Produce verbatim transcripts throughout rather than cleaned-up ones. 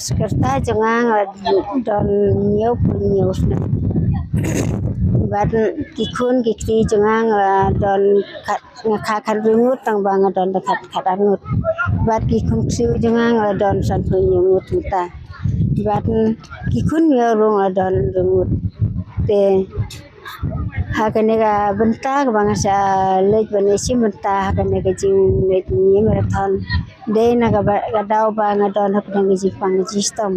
Skrta jong nga nga la don hynñiewphew hynñiew snem. Bad ki khun ki kti jong nga nga la don khat, nga kha khathynriew ngut, tang ba nga don da khat khatar ngut. Bad ki khun ksiew jong nga nga la don sanphew hynñiew ngut mynta. Bad ki khun miaw ruh nga la don hynriew ngut. Te ha kane ka bynta kaba nga sa leit ban ïashim bynta ha kane ka jingleit ne marathon, dei na kaba, ka daw ba nga don ha kane ka jingpang ka jingshitom.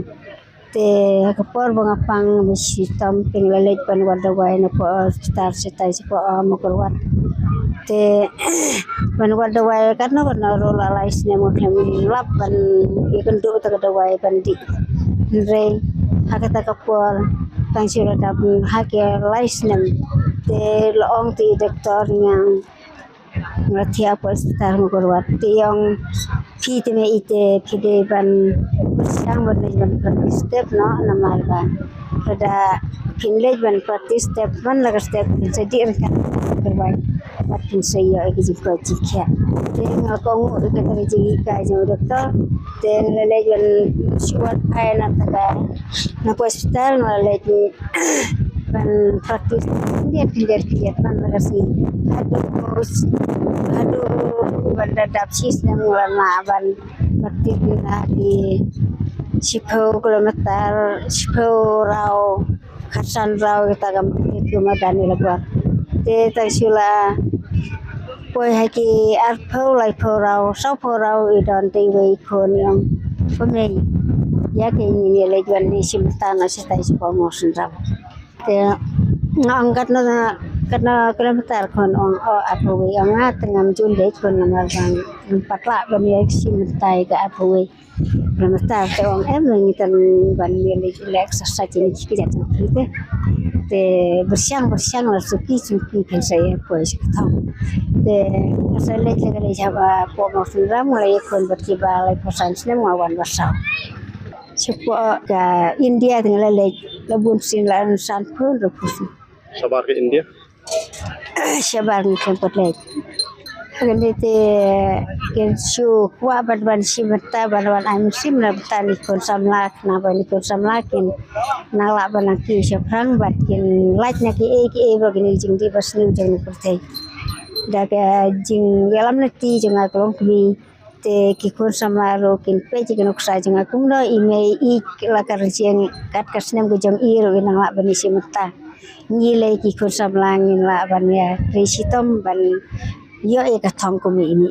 Te ha ka por ba nga pang ba shitom, te nga la leit ban wad dawai na poh hospital shatai shapoh Mawkyrwat. Te ban wad dawai katno katno ruh la lai snem nga khlem lap ban ïakynduh ïa ka dawai ban dih. Hynrei ha kata ka por tang shu la dap ha ki lai snem, te la ong te i doktor ïa nga, nga la thiah hapoh hospital Mawkyrwat, te i ong, phi te me i te phi dei ban pyrshang ban leit ban practice step noh, namar ba lada phin leit ban practice step man la ka step, phin sa dih ryngkat bad phin sa ïoh ïa ka jingkoit jingkhiah. Te nga la kohnguh ïa kata ka jinghikai jong u doktor. Te nga la leit ban shu wad phai na kata ka, na ka hospital, nga la leit ban practice khyndiat khyndiat khyndiat man la ka sngi haduh, haduh ban da dap shi snem nga la nah ban practice na ki shiphew kilometer, shiphew raw, khatsan raw, kata ka practice ka madan ïa la bor. Te tang shu la poi ha ki arphew, laiphew raw, sawphew raw, i don te iwei i khun i ong, ko mei, ïa ke ngin ïa leit ban ïashim bynta noh shatai shapoh Mawsynram. Te nga ong, katno, katno kilometer? Khun ong, o, arphew wei. Ong nga, te ngam ju leit khun, namar ba ngam pat lah ban ïashim bynta ïa ka arphew wei kilometer. Te ong, em, ngi tang ban ïa leit leh exercise ïa ki kjat jong phi te. Te pyrshang pyrshang la suki suki phin sa ïa poi sha ka thong. Te nga sa leit, la ka leit shapoh Mawsynram, nga la ïakhun bad kiba laiphew san snem, nga wan ba saw. Shapoh ka India te nga la leit, la bun sien, la sanphew hynriewphew sien. Shabar ka India? Shabar ngi khlem pat leit. Kane te kin shu kwah ban, ban shim bynta, ban, ban ai mynsiem na bynta ki khun samla, khnang ba ki khun samla kin nang lah ban nang kiew shaphrang bad kin lait na kiei kiei ba kine ki jingdih basniew jong ka pyrthei. Da ka jingïalam lynti jong nga ka longkmie, te ki khun samla ruh kin peit ïa ka nuksa jong nga kumno i mei i la ka rynsiang, kat ka snem ka jong i ruh i nang lah ban ïashim bynta. Ngi lei ki khun samla ngin lah ban ïa trei shitom ban ïoh ïa ka thong kum i mei.